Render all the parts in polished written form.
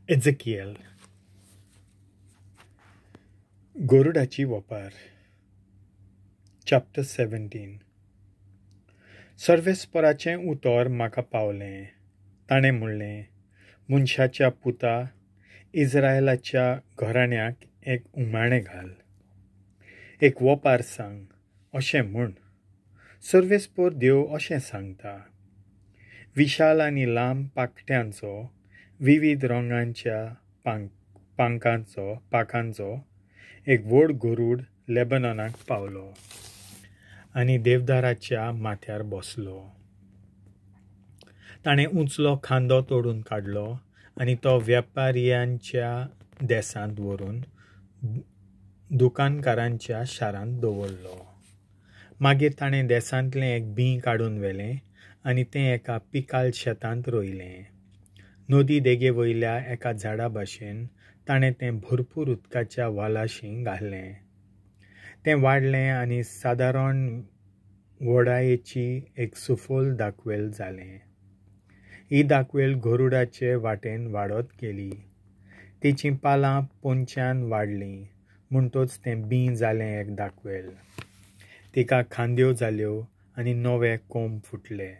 एझेकिएल. गोरुडाची वपार. Chapter 17. सर्वेस्पराचें उतर म्हाका पावलें. ताणें म्हणलें, मनशाच्या पुता, इस्रायलाच्या घराण्याक एक उमाणें घाल, एक वपार सांग, अशें म्हूण सर्वेस्पर देव अशें सांगता, विशाल आनी लांब पाकट्यांचो, विविध रंगांच्या पाखांचो एक व्हड गरूड लेबनॉनाक पावलो आनी देवदाराच्या माथ्यार बसलो. ताणें उंचलो खांदो तोडून काडलो आनी तो वेपारियांच्या देसांत व्हरून दुकानकारांच्या शारांत दवरलो. मागीर ताणें देसांतलें एक बीं काडून व्हेलें आनी तें एका पिकाल शेतांत रोयलें. नदी देगे वयल्या एका झाडा भाशेन ताणें तें भरपूर उदकाच्या वालाशी घालें. तें वाडलें आनी सादारण व्हडायेची एक सुफल दाखवेल जालें. ही दाखवेल गरुडाचे वाटेन वाडत गेली. तिचीं पालां पोंच्यान वाडलीं म्हणटच तें बीं जालें एक दाखवेल. तिका खांद्यो जाल्यो आनी नवे कोंब फुटले.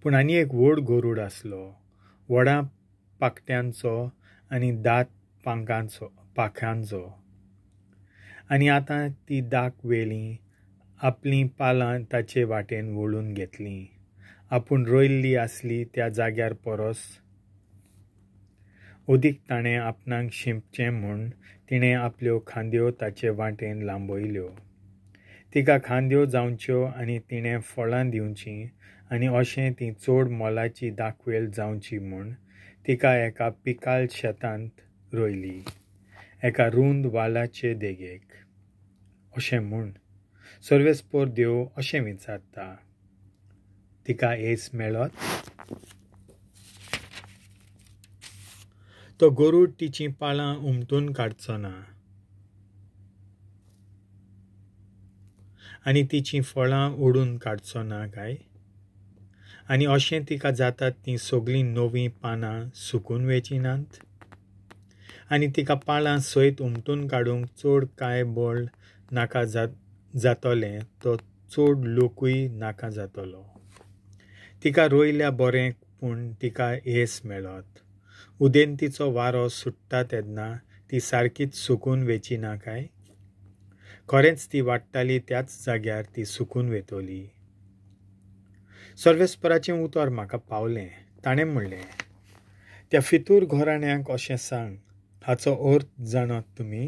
पूण आनी एक व्हड गरूड आसलो, व्हडा पाकट्यांचो आनी दाट पाखांचो. आनी आतां ती दाक वेली आपलीं पालां ताचे वाटेन वळून घेतलीं. आपूण रोयल्ली आसली त्या जाग्यार परस अदीक ताणें आपणाक शिंपचें म्हूण तिणें आपल्यो खांद्यो ताचे वाटेन लांबयल्यो. तिका खांद्यो जावच्यो आनी तिणें फळां दिवचीं आनी अशें ती चड मोलाची दाखवेल जावची म्हूण तिका एका पिकाल शेतांत रोयली, एका रूंद वालाचे देगेक. अशें म्हूण सर्वेस्पर देव अशें विचारता, तिका येस मेळत? तो गरूड तिचीं पाळां उमटून काडचो ना आनी तिचीं फळां ओडून काडचो ना काय? आनी अशें तिका जातात तीं सगळीं नवीं पानां सुकून वेचीं नात? आनी तिका पाळां सयत उमटून काडूंक चड कांय बळ नाका जातलें, तो चड लोकूय नाका जातलो. तिका रोयल्या बरें, पूण तिका येस मेळत? उदेंतीचो वारो सुट्टा तेन्ना ती सारकीच सुकून वेची ना काय? खरेंच ती वाडटाली त्याच जाग्यार ती सुकून वेतली. सर्वेस्पराचें उतर म्हाका पावलें. ताणें म्हणलें, त्या फितूर घराण्याक अशें सांग, हाचो अर्थ जाणात तुमी?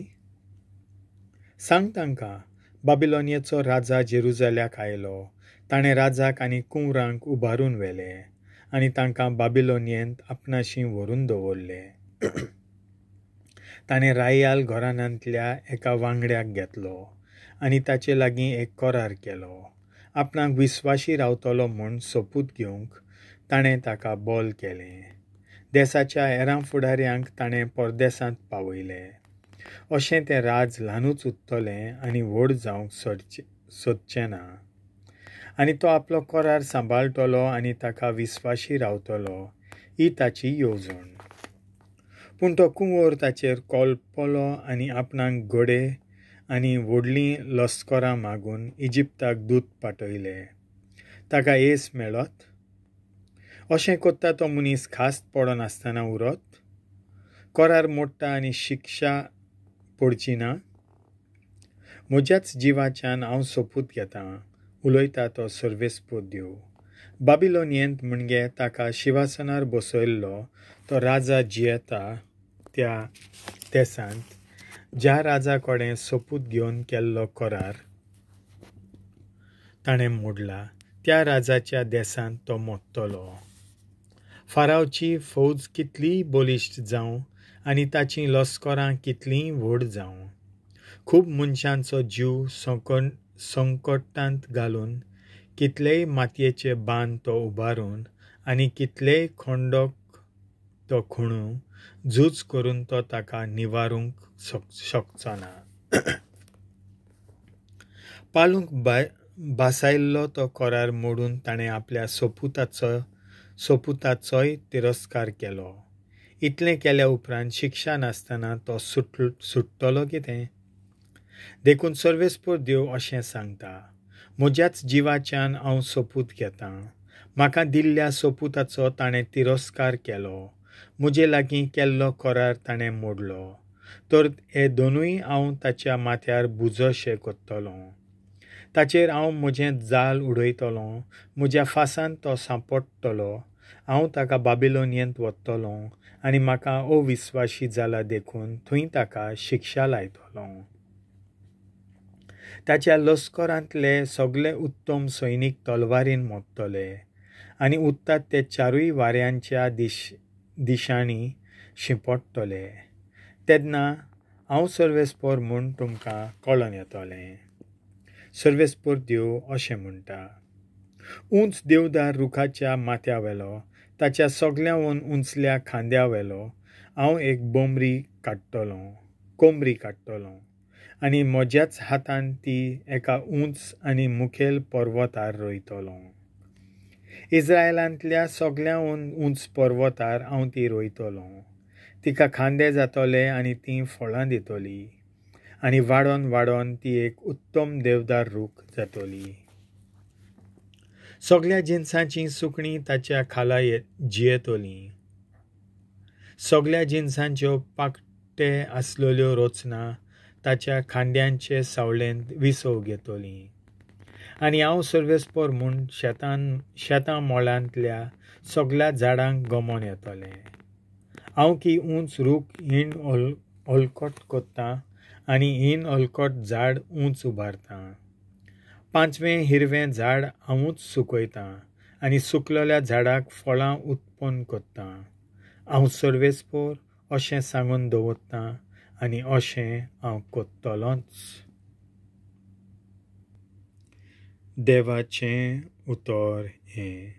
सांग तांकां, बाबिलोनियेचो राजा जेरुजाल्याक आयलो. ताणें राजाक आनी कुंवरांक उबारून व्हेले आनी तांकां बाबिलोनियेंत आपणाशी व्हरून दवरले. ताणें रायाल घराण्यांतल्या एका वांगड्याक घेतलो आनी ताचे लागीं एक करार केलो. आपणाक विस्वाशी रावतलो म्हूण सोपूत घेवंक ताणें ताका बोल केलें. देसाच्या हेरां फुडाऱ्यांक ताणें परदेसांत पावयले. अशें तें राज ल्हानूच उरतलें आनी व्हड जावंक सोदचें ना. आनी तो आपलो करार सांबाळटलो आनी ताका विस्वाशी रावतलो, ही ताची येवजण. पूण तो कुंवर ताचेर कोलपलो आनी आपणाक घोडे आनी व्हडलीं लश्करां मागून इजिप्ताक दूत पाठयले. ताका येस मेळत? अशें करता तो मनीस खास पडनासतना उरत? करार मोडटा आनी शिक्षा पडची ना? म्हज्याच जिवाच्यान हांव सोपूत घेतां, उलयता तो सर्वेस्पर देव. बाबिलोनियेंत म्हणजे ताका शिवासनार बसयल्लो तो राजा जियेता त्या देसांत ज्या राजा कडेन सोपूत घेवन केल्लो करार ताणें मोडला त्या राजाच्या देसांत तो मोडटलो. फारावची फौज कितलीय बलिश्ट जावं आनी ताचीं लश्करां कितलींय व्हड जावं, खूब मनशांचो जीव संकटांत घालून कितलेय मातयेचे बांद तो उबारून आनी कितलेय खंडक तो खणून झूज करून तो ताका निवारूंक शकचो ना. पालूंक भासायल्लो तो करार मोडून ताणें आपल्या सोपुताचोय तिरस्कार केलो. इतलें केल्या उपरांत शिक्षा नासतना तो सुट्टलो कितें? देखून सर्वेस्पोर देव अशें सांगता, म्हज्याच जिवाच्यान हांव सोपूत घेतां, म्हाका दिल्ल्या सोपुताचो ताणें तिरस्कार केलो, म्हजे लागीं केल्लो करार ताणें मोडलो, तर हे दोनूय हांव ताच्या माथ्यार बुजोशें करतलों. ताचेर हांव म्हजें जाल उडयतलों, म्हज्या फासांत तो सांपडटलो, हांव ताका बाबिलोनियेंत व्हरतलों आनी म्हाका अविस्वाशी जाला देखून थंय ताका शिक्षा लायतलों. ताच्या लश्करांतले सगळे उत्तम सैनीक तलवारीन मरतले आनी उरतात ते चारूय वाऱ्यांच्या दिशांनी शिंपडटले. तेन्ना हांव सर्वेस्पोर म्हूण तुमकां कळोन येतलें. सर्वेस्पोर देव अशें म्हणटा, उंच देवदार रुखाच्या माथ्या वेलो, ताच्या सगळ्यांवून उंचल्या खांद्या वेलो हांव एक कोमरी काडटलों आनी म्हज्याच हातान ती एका उंच आनी मुखेल पर्वतार रोयतलों. इस्रायलांतल्या सगळ्यांवून उंच पर्वतार हांव ती रोयतलों. तिका खांदे जातले आनी ती फळां दितली आनी वाडोन वाडोन ती एक उत्तम देवदार रूख जातली. सगळ्या जिनसांचीं सुकणीं ताच्या खाला जियेतलीं. सगळ्या जिनसांच्यो पाकटे आसलेल्यो रचना ताच्या खांद्यांचे सावळेंत विसव घेतलीं. आनी हांव सर्वेस्पोर म्हूण शेतां मळांतल्या सगळ्या झाडांक गमोन येतलें. हांव की उंच रूख हीण हलकट कोत्तां आनी हीण हलकट झाड उंच उबारतां. पांचवें हिरवें झाड हांवूच सुकयतां आनी सुकलेल्या झाडाक फळां उत्पन्न कोत्तां. हांव सर्वेस्पोर अशें सांगून दवरतां आनी अशें हांव कोत्तलोंच. देवाचें उतर हें.